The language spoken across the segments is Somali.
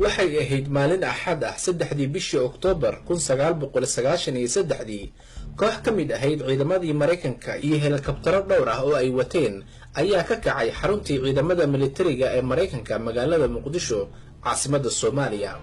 Waxay ahayd maalin Axad ah, 3-dii bishii Oktoobar 1993-dii. Koox ka mid ahayd ciidamadii Maraykanka iyo helikabtaro dhowr ah oo ay wateen ayaa ka kacay xaruntii ciidamada militariga ee Maraykanka magaalada Muqdisho, caasimadda Soomaaliya.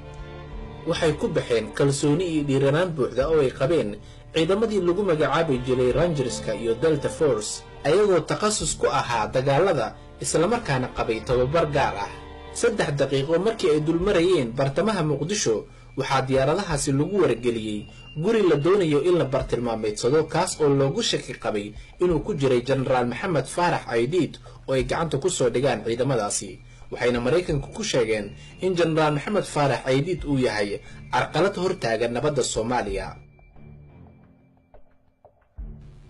Waxay ku baxeen kalsooni iyo dhiiranaan buuxda oo ay qabeen ciidamadii lagu magacaabi jiray Rangerska iyo Delta Force, ayagoo takhasus ku ahaa dagaalada, islamarkaana qabay tababar gaar ah. 3 daqiiqo markii ay dulmarayeen bartamaha Muqdisho, waxaa diyaaradahaasi lagu wargeliyey guri la doonayo in la bartilmaameedsado, kaas oo loogu shaki qabay inuu ku jiray Jenaraal Maxamed Faarax Caydiid oo ay gacanta ku soo dhigaan ciidamadaasi. Waxayna Maraykanku ku sheegeen in Jenaraal Maxamed Faarax Caydiid uu yahay carqalad hortaagan nabadda Soomaaliya.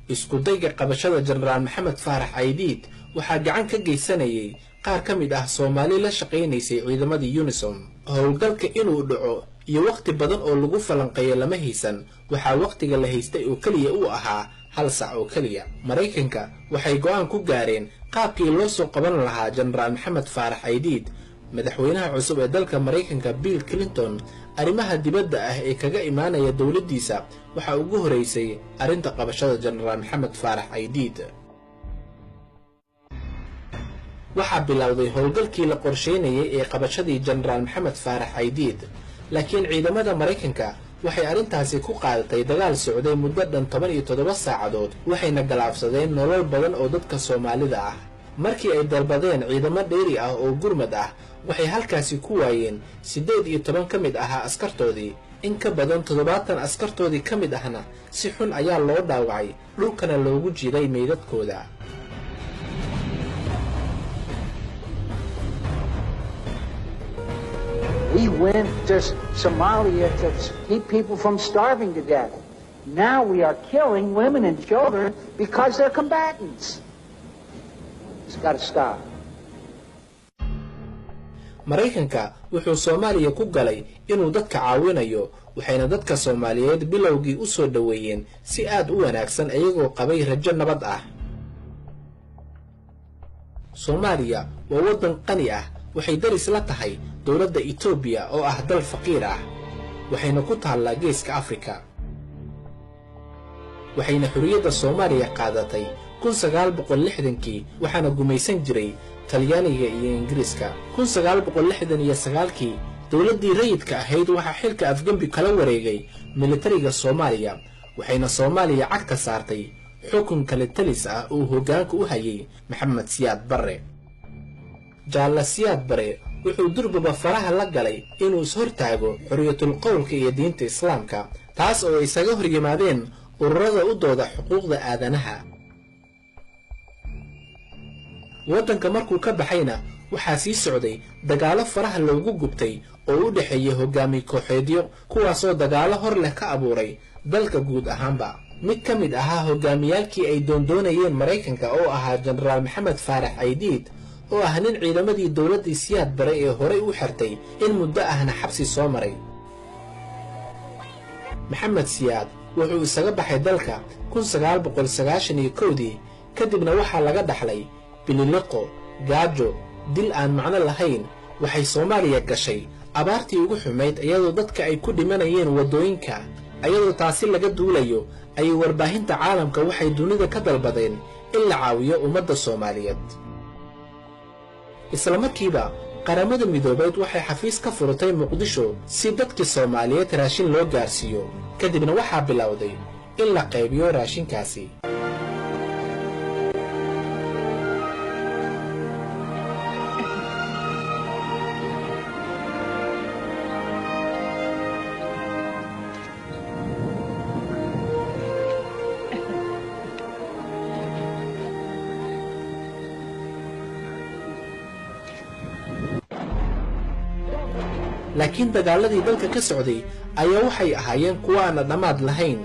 Iskudayga qabashada Jenaraal Maxamed Faarax Caydiid waxaa gacan ka geysanayay qaar ka mid ah Soomaali la shaqaynaysay ciidamadii UNISOM. Howlgalka inuu dhaco iyo wakhti badan oo lagu falanqeeyo lama haysan. Waxaa wakhtiga la haystay oo keliya uu ahaa 1 sac oo keliya. Maraykanka waxay go'aan ku gaareen qaabkii loo soo qaban lahaa Jenaraal Maxamed Faarax Caydiid. Madaxweynaha cusub ee dalka Maraykanka Bill Clinton, arrimaha dibadda ah ee kaga imaanaya dowladdiisa waxaa ugu horeysay arrinta qabashada Jenaraal Maxamed Faarax Caydiid. Waxaa bilowday howlgalkii la qorsheynayay ee qabashadii Jenaraal Maxamed Faarax Caydiid, laakiin ciidamada Maraykanka waxay arrintaasi ku qaadatay dagaal socday muddo dhan 17 saacadood, waxayna galaafsadeen nolol badan oo dadka Soomaalida ah. Markii ay dalbadeen ciidamo dheeri ah oo gurmad ah, waxay halkaasi ku waayeen 18 ka mid ahaa askartoodii. In ka badan 70 askartoodii ka mid ahna si xun ayaa loo dhaawacay, dhulkana loogu jiiday meydadkooda. We went to Somalia to keep people from starving to death. Now we are killing women and children because they're combatants. It's got to stop. Maraykanka wuxuu Soomaaliya ku galay inuu dadka caawinayo, waxayna dadka Soomaaliyeed bilowgii u soo dhoweeyeen si aad u wanaagsan, iyagoo qabay rajo nabad ah. Soomaaliya waa waddan qani ah. Waxay daris la tahay dowladda Itoobiya oo ah dal faqiir ah, waxayna ku taallaa geeska Afrika. Waxayna xorriyadda Soomaaliya qaadatay 1960-kii, waxaana gumaysan jiray Talyaaniga iyo Ingiriiska. 1969-kii dowladdii rayidka ahayd waxaa xilka afgembi kala wareegay militariga Soomaaliya, waxayna Soomaaliya cagta saartay xukun kale talis ah uu hoggaanka u hayay Maxamed Siyaad Barre. Jaalla Siyaad Bare wuxuu durbaba faraha la galay inuu is-hortaago xorriyatul qowlka iyo diinta Islaamka, taas oo isaga hor yimaadeen ururada u dooda xuquuqda aadanaha. Waddanka markuu ka baxayna waxaa sii socday dagaallo faraha loogu gubtay oo u dhexeeyay hoggaami kooxeedyo, kuwaasoo dagaallo hor leh ka abuuray dalka guud ahaanba. Mid ka mid ahaa hoggaamiyaalkii ay doondoonayeen Maraykanka oo ahaa Jenaraal Maxamed Faarax Caydiid, oo ah nin ciidamadii dowladdii Siyaad Bare ee horay u xirtay, in muddo ahna xabsi soo maray. Maxamed Siyaad wuxuu isaga baxay dalka 1991-dii, kadibna waxaa laga dhaxlay bililiqo, gaajo, dil aan macno lahayn. Waxay Soomaaliya gashay abaartii ugu xumayd, iyadoo dadka ay ku dhimanayeen waddooyinka. Ayadoo taasi laga duulayo ayay warbaahinta caalamka waxay dunida ka dalbadeen in la caawiyo ummadda Soomaaliyeed. Isla markiiba Qaramada Midoobeed waxay xafiis ka furatay Muqdisho si dadkii Soomaaliyeed raashin loo gaarsiiyo. Kadibna waxaa bilowday in la qaybiyo raashinkaasi. Laakiin dagaaladii dalka ka socday ayaa waxay ahaayeen kuwo aana dhammaad lahayn.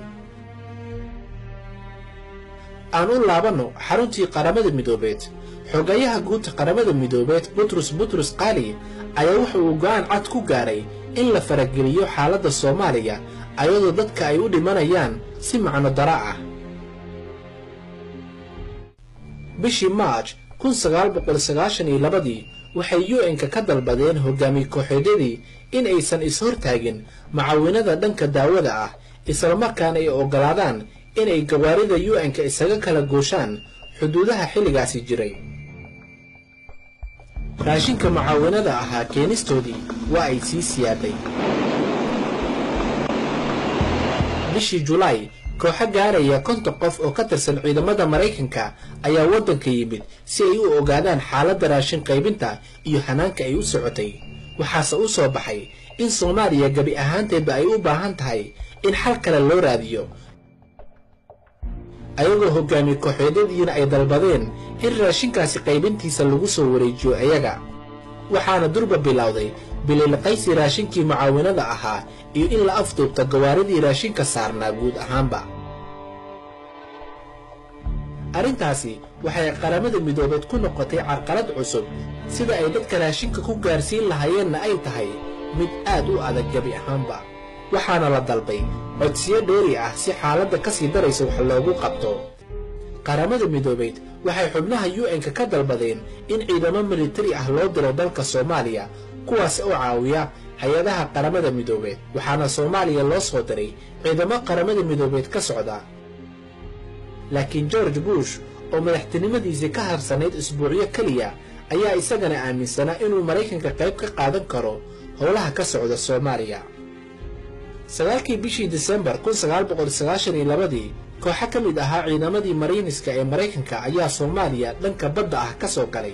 Aan u laabanno xaruntii Qaramada Midoobeed. Xogayaha guud Qaramada Midoobeed Butrus Butrus Qaali ayaa wuxa uu go'aan cad ku gaaray in la farageliyo xaaladda Soomaaliya, ayadoo dadka ay u dhimanayaan si macno dara ah. Bishii Maarj 1992-dii waxay UN-ka ka dalbadeen hogaamiye kooxeedyadii in aysan is-hortaagin macaawinada dhanka daawada ah, islamarkaana ay oggolaadaan inay gawaarida UN-ka isaga kala gooshaan xuduudaha xilligaasi jiray. Raashinka macaawinada ahaa keenistoodii waa ay sii siyaaday. Bishii Julaay, kooxo gaaraya 50 qof oo ka tirsan ciidamada Maraykanka ayaa waddanka yimid si ay u ogaadaan xaaladda raashin qaybinta iyo hanaanka ay u socotay. Waxaase u soo baxay in Soomaaliya gebi ahaanteedba ay u baahan tahay in xal kale loo raadiyo, ayagoo hogaamiye kooxeedyadiina ay dalbadeen in raashinkaasi qaybintiisa lagu soo wareejiyo ayaga. Waxaana durba bilowday bililiqaysi raashinkii mucaawinada ahaa iyo in la afduubta gawaaridii raashinka saarnaa guud ahaanba. Arrintaasi waxay Qaramada Midoobeed ku noqotay carqalad cusub, sida ay dadka raashinka ku gaarsiin lahaayeenna ay tahay mid aad u adag gebi ahaanba. Waxaana la dalbay codsiyo dheeri ah si xaaladda ka sii daraysa wax loogu qabto. Qaramada Midoobeed waxay xubnaha UN-ka ka dalbadeen in ciidamo militari ah loo diro dalka Soomaaliya, kuwaas oo caawiya hay-adaha Qaramada Midoobeed. Waxaana Soomaaliya loo soo diray ciidamo Qaramada Midoobeed ka socda. Laakiin George Bush oo madaxtinimadiisii ka harsanayd isbuucyo keliya ayaa isagana aaminsanaa inuu Maraykanka qayb ka qaadan karo howlaha ka socda Soomaaliya. 9-kii bishii Disembar 1992-dii, kooxo ka mid ahaa ciidamadii Mariiniska ee Maraykanka ayaa Soomaaliya dhanka badda ah ka soo galay.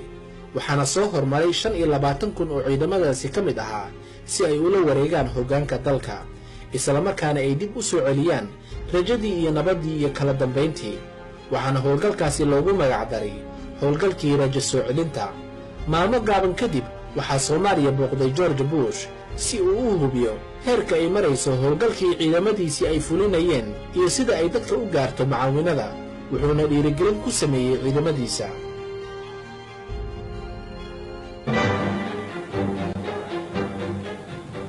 Waxaana soo hormaray 25,000 oo ciidamadaasi ka mid ahaa si ay ula wareegaan hoggaanka dalka, islamarkaana ay dib u soo celiyaan rajadii iyo nabaddii iyo kala dambayntii. Waxaana howlgalkaasi loogu magacdaray howlgalkii rajo soo celinta. Maalmo gaaban kadib waxaa Soomaaliya booqday George Bush si uu u hubiyo heerka ay marayso howlgalkii ciidamadiisii ay fulinayeen iyo sida ay dadka u gaarto macaawinada, wuxuuna dhiirigelin ku sameeyey ciidamadiisa.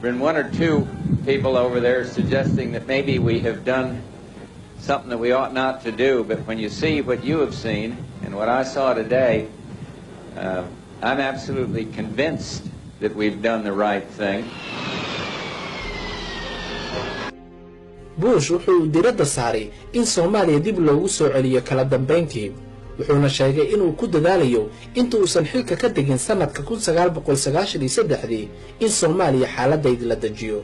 Been one or two people over there suggesting that maybe we have done something that we ought not to do, but when you see what you have seen and what I saw today, I'm absolutely convinced that we've done the right thing. Bush wuxuu diradda saaray in Soomaaliya dib loogu soo celiyo kala dambayntii, wuxuuna sheegay inuu ku dadaalayo inta uusan xilka ka degin sannadka 1993-dii in Soomaaliya xaaladayda la dejiyo.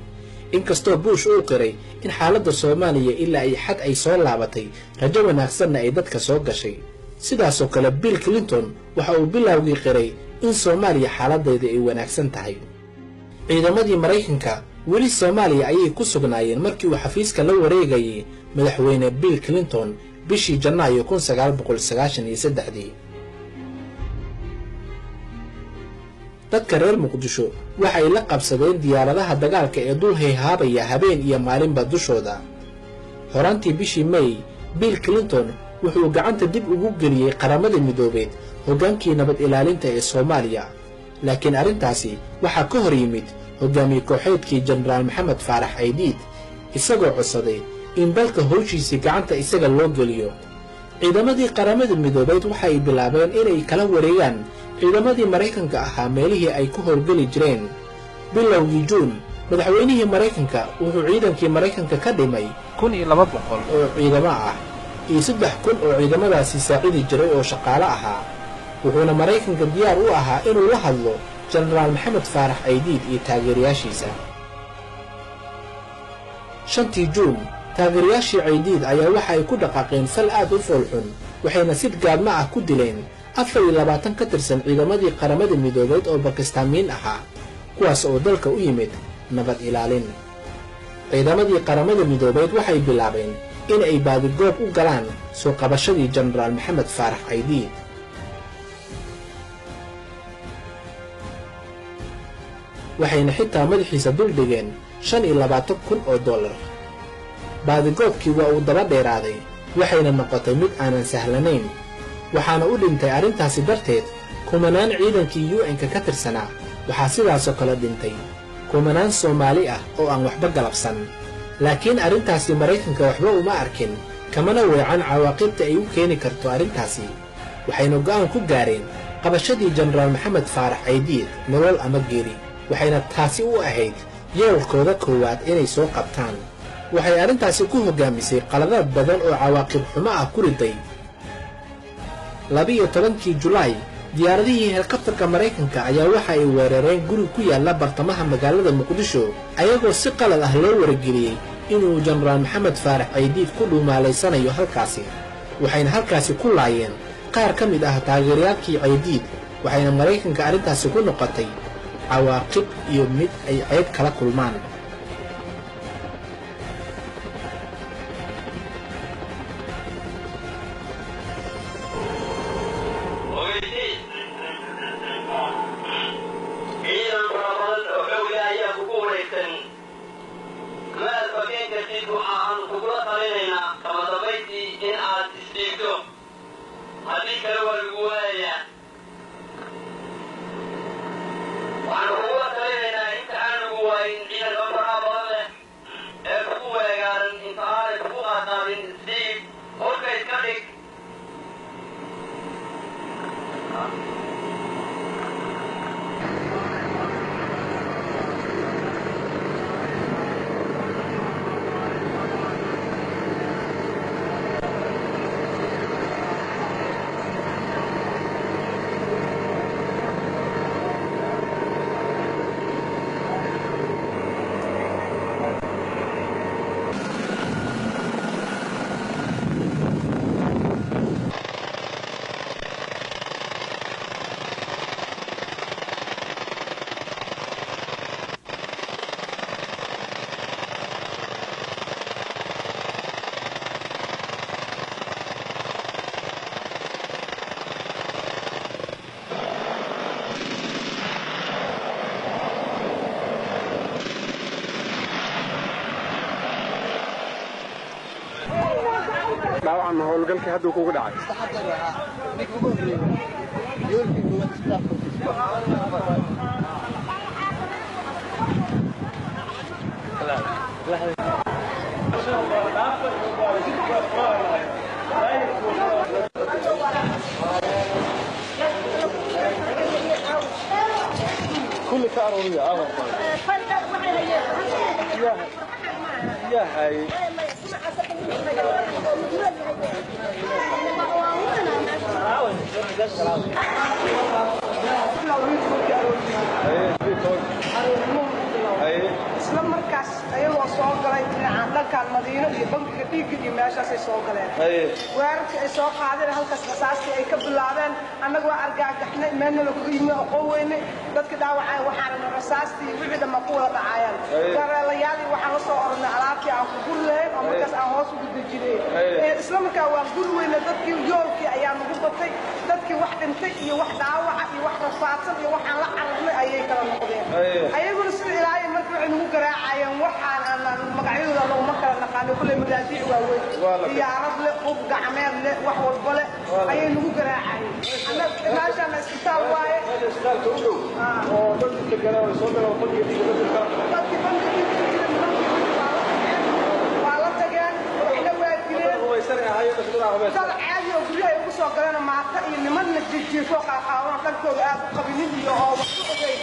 Inkastoo Bush uu qiray in xaaladda Soomaaliya ilaa ay xad ay soo laabatay, rajo wanaagsanna ay dadka soo gashay. Sidaasoo kale Bill Clinton waxa uu bilowgii qiray in Soomaaliya xaaladayda ay wanaagsan tahay. Ciidamadii Maraykanka weli Soomaaliya ayay ku sugnaayeen markii uu xafiiska la wareegayay madaxweyne Bill Clinton bishii Janaayo 1993-dii. Dadka reer Muqdisho waxay la qabsadeen diyaaradaha dagaalka ee dul hayhaabaya habeen iyo maalinba dushooda. Horaantii bishii May, Bill Clinton wuxuu gacanta dib ugu geliyey Qaramada Midoobeed hoggaankii nabad ilaalinta ee Soomaaliya. Laakiin arrintaasi waxaa ka hor yimid hogaamiye kooxeedkii Jenaraal Maxamed Faarax Aydiid, isagoo codsaday in dalka howshiisii gacanta isaga loo geliyo. Ciidamadii Qaramada Midoobeed waxay bilaabeen inay kala wareegaan ciidamadii Maraykanka ahaa meelihii ay ku howlgeli jireen. Bilowgii Juun, madaxweynihii Maraykanka wuxuu ciidankii Maraykanka ka dhimay 1200 oo ciidamo ah iyo 3000 oo ciidamadaasi saacidi jiray oo shaqaale ahaa, wuxuuna Maraykanka diyaar u ahaa inuu la hadlo Jenaraal Maxamed Faarax Aydiid iyo taageerayaashiisa. 5-tii Juun, taageerayaashii Caydiid ayaa waxa ay ku dhaqaaqeen fal aad u foolxun, waxayna si gaadma ah ku dileen 24 ka tirsan ciidamadii Qaramada Midoobeed oo Bakistaamiin ahaa, kuwaas oo dalka u yimid nabad ilaalin. Ciidamadii Qaramada Midoobeed waxay bilaabeen in ay baadigoob u galaan soo qabashadii Jenaraal Maxamed Faarax Caydiid. Waxayna xitaa madaxiisa dul dhigeen 25,000 oo dollar. Baadigoobkii waa uu daba dheeraaday, waxayna noqotay mid aanan sahlanayn. Waxaana u dhintay arrintaasi darteed kumanaan ciidankii UN-ka ka tirsanaa. Waxaa sidaasoo kale dhintay kumanaan Soomaali ah oo aan waxba galabsan. Laakiin arrintaasi Maraykanka waxba uma arkin, kamana weecan cawaaqibta ay u keeni karto arrintaasi. Waxayna go'aan ku gaareen Qabashadii Jenaraal Maxamed Faarax Caydiid nolol ama geeri, waxayna taasi u ahayd yoolkooda koowaad inay soo qabtaan. Waxay arrintaasi ku hoggaamisay qaladaad badan oo cawaaqib xumo ah ku riday. 12-kii Julaay, diyaaradihii helikabtarka Maraykanka ayaa waxa ay weerareen guri ku yaalla bartamaha magaalada Muqdisho, ayagoo si qalad ah loo warageliyey inuu Jenaraal Maxamed Faarax Caydiid ku dhuumaalaysanayo halkaasi. Waxayna halkaasi ku laayeen qaar ka mid ah taageerayaalkii Caydiid, waxayna Maraykanka arrintaasi ku noqotay cawaaqib iyo mid ay ceeb kala kulmaan. Ogeysiis: ciidan fara badan oo xooga ayaa kugu wareegsan, ma aad fakeen kartid. Waxa aan kugula talinaynaa kama dambaystii in aad isdhiibto, haddii kale waa lagu waayayaa. Waxaanu kugula talinaynaa inta aan lagu waayin ciidanka faraha badan leh ee kugu weegaaran, inta aanay kugu qaadqaadin, isdhiib, holka iska dhig. Dhaawacan howlgalkii hadduu kugu dhacay? Kulli ka aruuriya yaa haye. Isla markaas ayagoo soo galay dhinaca dhankaan Madiino iyo bankiga dhiigga iyo meeshaasay soo galeen, weerarkii ay soo qaadeen, halkaas rasaastii ay ka bilaabeen, annaga waa argaagaxnay, meelna lagu yimi aqoon weynay. Dadkii dhaawacay waxaana rasaastii wixii dhamma ku wada dhacayaan, gareelayaalii waxaan la soo oranay alaabtii aan ku guri lahayn oo markaas aan hoos ugu dejinay. Isla markaa waan guri weynay. Dadkii yoolkii ayaa nagu batay, dadkii wax dhintay iyo wax dhaawaca iyo wax rafaadsan iyo waxaan la cararnay ayay kala noqdeen. Ayaguna sida ilaahay marka waxay nagu garaacayeen waxaan aanan magacyadooda looma kala naqaano, kulley madaadiic waaweyn, diyaarad leh, hub gacmeed leh, wax walba leh ayay nagu garaacayeen. Meeshaana isbitaal waaye. Isbitaalka u dhow oo dadka deganaa way soo galeen, bangiga dhiigga dadka kala. Dadkii bangiga dhiigga jira nimankii waa la tageen, waxna waa dileen. Hubaysan ahaayeen dadka hubaysan. Dad caadi oo guryaha ay ugu soo galeen maata iyo nimanna jijiifo qaaqaawan, dharkooda aad u qabinin iyo oo wax ku ogeyn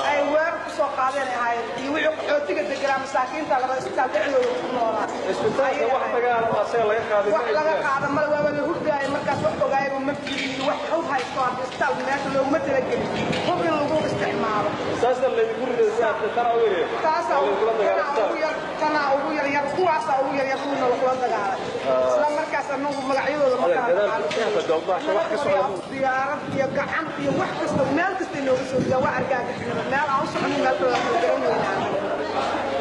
ay weerar ku soo qaadeen ahaayeen, iyo wixii qaxootiga deganaa masaakiinta laba isbitaal dhexdooda ku noolaa. Isbitaalka wax dagaal oo asaga laga qaaday? Wax laga qaada male, waaba la hurdaaya markaas, wax ogaayaba ma jirin iyo wax hub haysto. Hadda isbitaal meesha looguma talagelin hub in lagu isticmaalo. Saasna laydinku riday tana u yar. Taasaa ugu yar, tanaa ugu yar yar, kuwaasaa ugu yar yar kuwiina lagula dagaalay. Isla markaas anagu magacyadooda ma kala naqaano. Diyaarad iyo gacan iyo wax kasta meel kasta inooga soo digaa, waa argaagaxnimo, meel aan u soconin, meel kale la garan weynaa.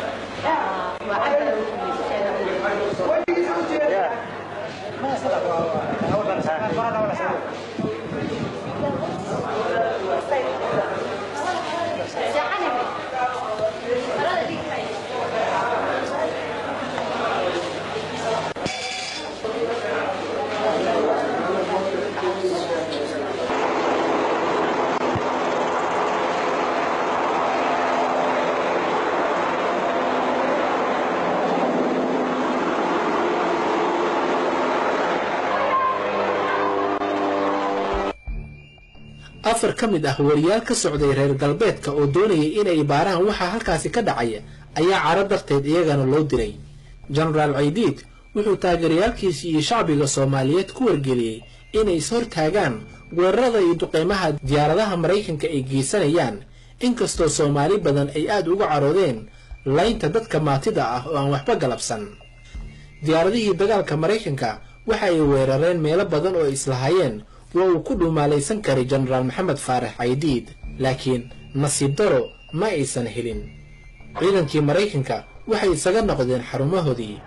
Wejigiisa u jeedaa. Afar ka mid ah wariyaal ka socday reer galbeedka oo doonayay inay baaraan waxa halkaasi ka dhacaya ayaa caro darteed iyagana loo dilay. Jenaraal Caydiid wuxuu taageerayaalkiisii iyo shacbiga Soomaaliyeed ku wargeliyey inay is-hortaagaan weerarada iyo duqeymaha diyaaradaha Maraykanka ay geysanayaan, inkastoo Soomaali badan ay aad uga caroodeen laynta dadka maatida ah oo aan waxba galabsan. Diyaaradihii dagaalka Maraykanka waxa ay weerareen meelo badan oo islahaayeen waa uu ku dhumaalaysan karay Jenaraal Maxamed Faarax Caydiid, laakiin nasiib daro ma aysan helin. Ciidankii Maraykanka waxay isaga noqdeen xarumahoodii.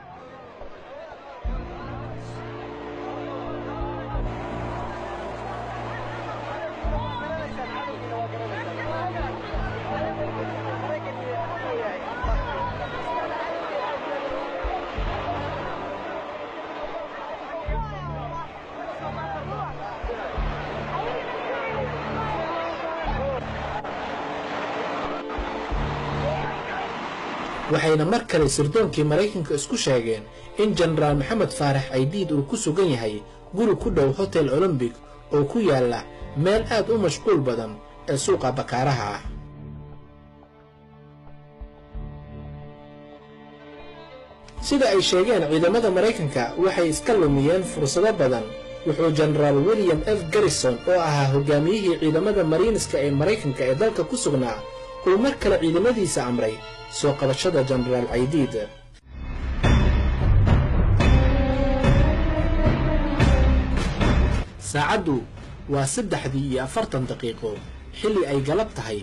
Waxayna mar kale sirdoonkii Maraykanka isku sheegeen in Jenaraal Maxamed Faarax Caydiid uu ku sugan yahay guri ku dhow Hotel Olombic oo ku yaalla meel aad u mashquul badan ee suuqa Bakaaraha ah. Sida ay sheegeen ciidamada Maraykanka, waxay iska lumiyeen fursado badan. Wuxuu Jenaraal William F Garrison oo ahaa hogaamiyihii ciidamada Mariiniska ee Maraykanka ee dalka ku sugnaa uu mar kale ciidamadiisa amray soo qabashada Jenaraal Caydiid. Saacaddu waa 3:40, xilli ay galab tahay,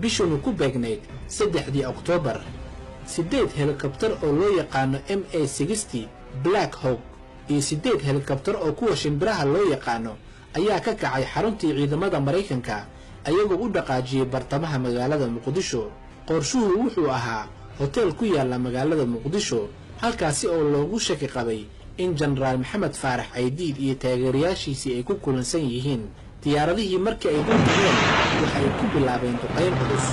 bishunu ku beegnayd 3dii Oktoobar. 8 helikobtar oo loo yaqaano MA 60 Black Hawk iyo 8 helikobtar oo kuwa shimbiraha loo yaqaano ayaa ka kacay xaruntii ciidamada Maraykanka, ayagoo u dhaqaajiyey bartamaha magaalada Muqdisho. Qorshuhu wuxuu ahaa hoteel ku yaalla magaalada Muqdisho, halkaasi oo loogu shaki qabay in Jenaraal Maxamed Faarax Caydiid iyo taageerayaashiisii ay ku kulansan yihiin. Diyaaradihii markii ay dul tageen waxay ku bilaabeen duqayn culus.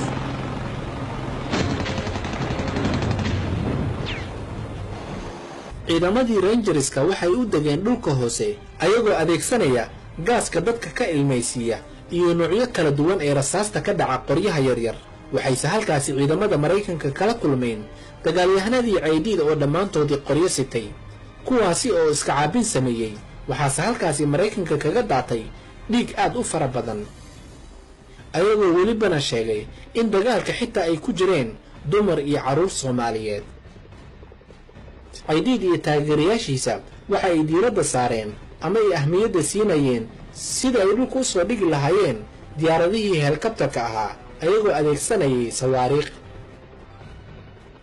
Ciidamadii Rangerska waxay u degeen dhulka hoose ayagoo adeegsanaya gaaska dadka ka ilmaysiiya iyo noocyo kala duwan ee rasaasta ka dhaca qoryaha yaryar. Waxayse halkaasi ciidamada Maraykanka kala kulmeen dagaalyahanadii Caydiid oo dhammaantoodii qoryo sitay, kuwaasi oo iska caabin sameeyey. Waxaase halkaasi Maraykanka kaga daatay dhiig aad u fara badan, ayagoo welibana sheegay in dagaalka xitaa ay ku jireen dumar iyo carruur Soomaaliyeed. Caydiid iyo taageerayaashiisa waxa ay diiradda saareen ama ay ahmiyadda siinayeen sida ay dhulka u soo dhigi lahaayeen diyaaradihii helikabtarka ahaa, ayagoo adeegsanayay sawaariikh.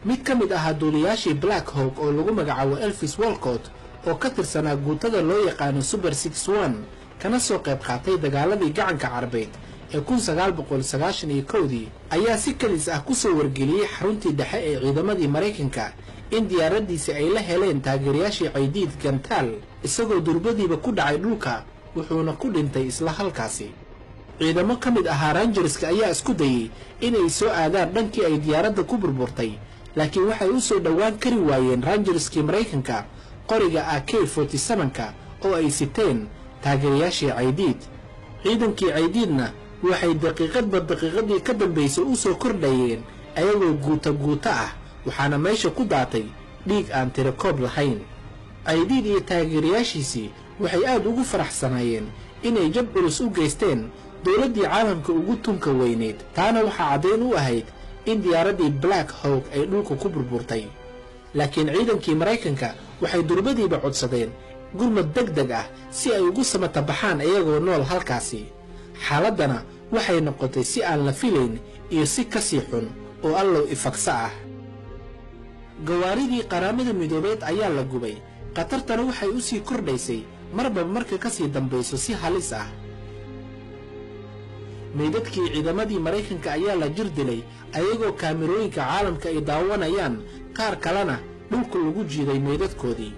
Mid ka mid ahaa duuliyaashii Black Hawk oo lagu magacaabo Elvis Walcott oo ka tirsanaa guutada loo yaqaano Super 61, kana soo qayb qaatay dagaaladii gacanka Carbeed ee 1991dii, ayaa si kadis ah ku soo wargeliyey xaruntii dhexe ee ciidamadii Maraykanka in diyaaraddiisi ay la heleen taageerayaashii Caydiid gantaal, isagoo durbadiiba ku dhacay dhulka, wuxuuna ku dhintay isla halkaasi. Ciidamo ka mid ahaa Rangerska ayaa isku dayey inay soo aadaan dhankii ay diyaaradda ku burburtay, laakiin waxay u soo dhowaan kari waayeen Rangerskii Maraykanka qoriga AK 47-ka oo ay siteen taageerayaashii Caydiid. Ciidankii Caydiidna waxay daqiiqadba daqiiqadii ka dambaysay u soo kordhayeen ayagoo guuta guuta ah, waxaana meesha ku daatay dhiig aan tirakoob lahayn. Caydiid iyo taageerayaashiisii waxay aad ugu faraxsanaayeen inay jab culus u geysteen dowladdii caalamka ugu tunka weyneyd, taana waxaa caddayn u ahayd in diyaaraddii Black Hawk ay dhulka ku burburtay. Laakiin ciidankii Maraykanka waxay durbadiiba codsadeen gurmad deg deg ah si ay ugu samatabaxaan iyagoo nool halkaasi. Xaaladdana waxay noqotay si aan la filayn iyo si ka sii xun oo allow ifagsa ah. Gawaaridii Qaramada Midoobeed ayaa la gubay, khatartana waxay u sii kordhaysay marba marka ka sii dambayso si halis ah. Meydadkii ciidamadii Maraykanka ayaa la jir dilay ayagoo kaamirooyinka caalamka ay daawanayaan, qaar kalena dhulka lagu jiiday meydadkoodii.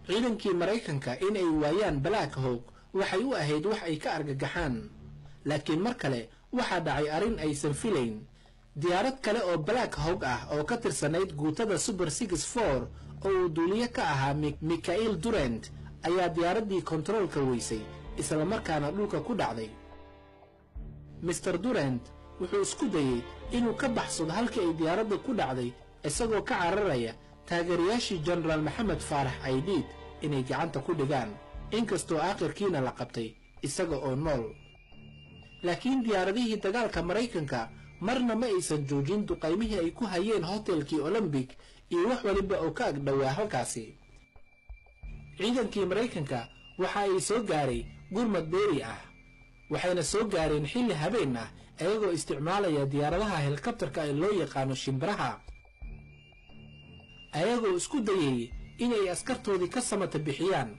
Ciidankii Maraykanka in ay waayaan Black Hawk waxay u ahayd wax ay ka argagaxaan, laakiin mar kale waxaa dhacay arrin aysan filayn. Diyaarad kale oo Black Hawk ah oo ka tirsanayd guutada Super 64 oo uu duuliye ka ahaa Mikael Durant ayaa diyaaraddii kontaroolka weysay, islamarkaana dhulka ku dhacday. Mister Durant wuxuu isku dayey inuu ka baxsado halkii ay diyaaradda ku dhacday, isagoo ka cararaya taageerayaashii Jenaraal Maxamed Faarax Caydiid inay gacanta ku dhigaan, inkastoo aakhirkiina la qabtay isaga oo nool. Laakiin diyaaradihii dagaalka Maraykanka marna ma aysan joojin duqaymihii ay ku hayeen hotelkii Olympic iyo wax waliba oo ka agdhowaa halkaasi. Ciidankii Maraykanka waxa ay soo gaaray gurmad dheeri ah, waxayna soo gaareen xilli habeen ah, iyagoo isticmaalaya diyaaradaha helikabtarka ee loo yaqaano shimbiraha, ayagoo isku dayay inay askartoodii ka samata bixiyaan.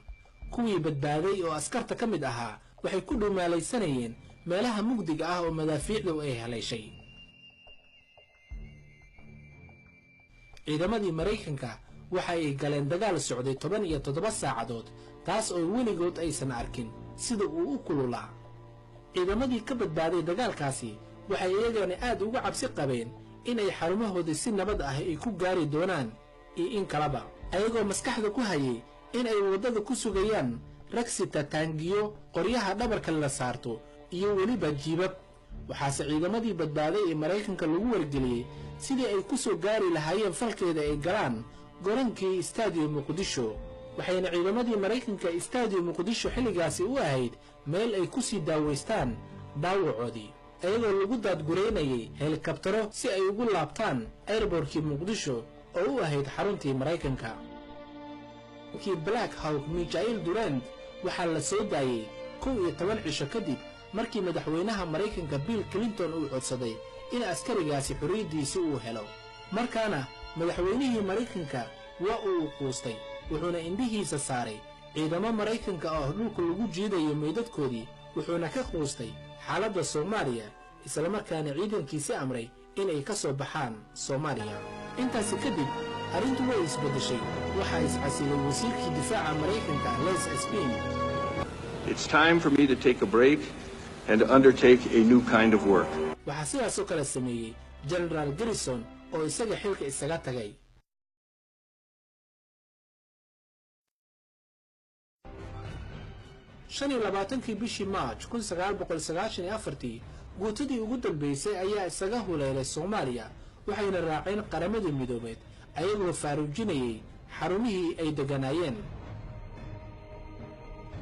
Kuwii badbaaday oo askarta ka mid ahaa waxay ku dhumaalaysanayeen meelaha mugdiga ah oo madaafiicdu ay haleeshay. Ciidamadii Maraykanka waxa ay galeen dagaal socday 17 saacadood, taas oo weligood aysan arkin sida uu u kululaa. Ciidamadii ka badbaaday dagaalkaasi waxay iyagana aad uga cabsi qabeen inay xarumahoodii si nabad ah ay ku gaari doonaan iyo in kaleba, ayagoo maskaxda ku hayay in ay waddada ku sugayaan ragsita taangiyo, qoryaha dhabarka la saarto iyo weliba jiibab. Waxaase ciidamadii badbaaday ee Maraykanka lagu wargeliyey sidii ay ku soo gaari lahaayeen falkeeda ay galaan goronkii Istaadiyo Muqdisho, waxayna ciidamadii Maraykanka Istaadiyo Muqdisho xilligaasi u ahayd meel ay ku sii daawaystaan dhaawacoodii, iyagoo lagu daadgureynayay helikabtaro si ay ugu laabtaan airbortkii Muqdisho oo u ahayd xaruntii Maraykanka. Kii Black Hawk Michael Durant waxaa la soo daayey 11 cisho kadib markii madaxweynaha Maraykanka Bill Clinton uu codsaday in askarigaasi xorriyaddiisi uu helo. Markaana madaxweynihii Maraykanka waa uu quustay, wuxuuna indhihiisa saaray ciidamo Maraykanka oo dhulka lagu jiidayo meydadkoodii, wuxuuna ka quustay xaaladda Soomaaliya, islamarkaana ciidankiisi amray inay ka soo baxaan Soomaaliya. Intaasi kadib arrintu way isbeddeshay. Waxaa iscasilay wasiirkii difaaca Maraykanka Les Aspin. It's time for me to take a break and to undertake a new kind of work. Waxaa sidaasoo kale sameeyey Jenaraal Garrison oo isaga xilka isaga tagay. 25-kii bishii Maarj 1994-tii, guutadii ugu dambaysay ayaa isaga huleelay Soomaaliya, waxayna raaceen Qaramadii Midoobeed, ayagoo faaruujinayay xarumihii ay degganaayeen.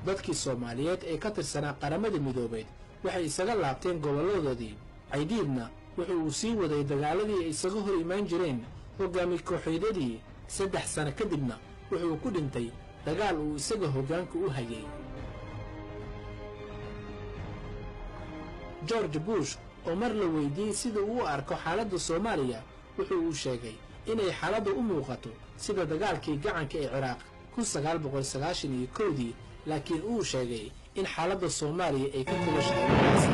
Dadkii Soomaaliyeed ee ka tirsanaa Qaramada Midoobeed waxay isaga laabteen gobolladoodii. Caydiidna wuxuu uu sii waday dagaaladii ay isaga hor imaan jireen hoggaami kooxeedyadii. 3 sano kadibna wuxuu ku dhintay dagaal uu isaga hoggaanka u hayay. George Bush oo mar la weydiiyey sida uu u arko xaaladda Soomaaliya, wuxuu uu sheegay inay xaaladda u muuqato sida dagaalkii gacanka ee Ciraaq 1991-dii, laakiin uu sheegay in xaaladda Soomaaliya ay ka kulushahay markaasi.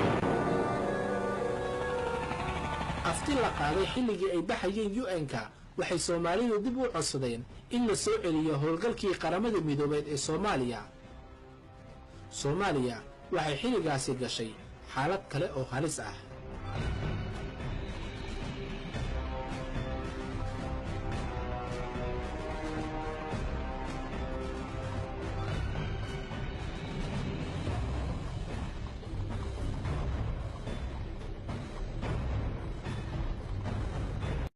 Afti la qaaday xilligii ay baxayeen UN-ka, waxay Soomaalidu dib u codsadeen in la soo celiyo howlgalkii Qaramada Midoobeed ee Soomaaliya. Soomaaliya waxay xilligaasi gashay xaalad kale oo halis ah.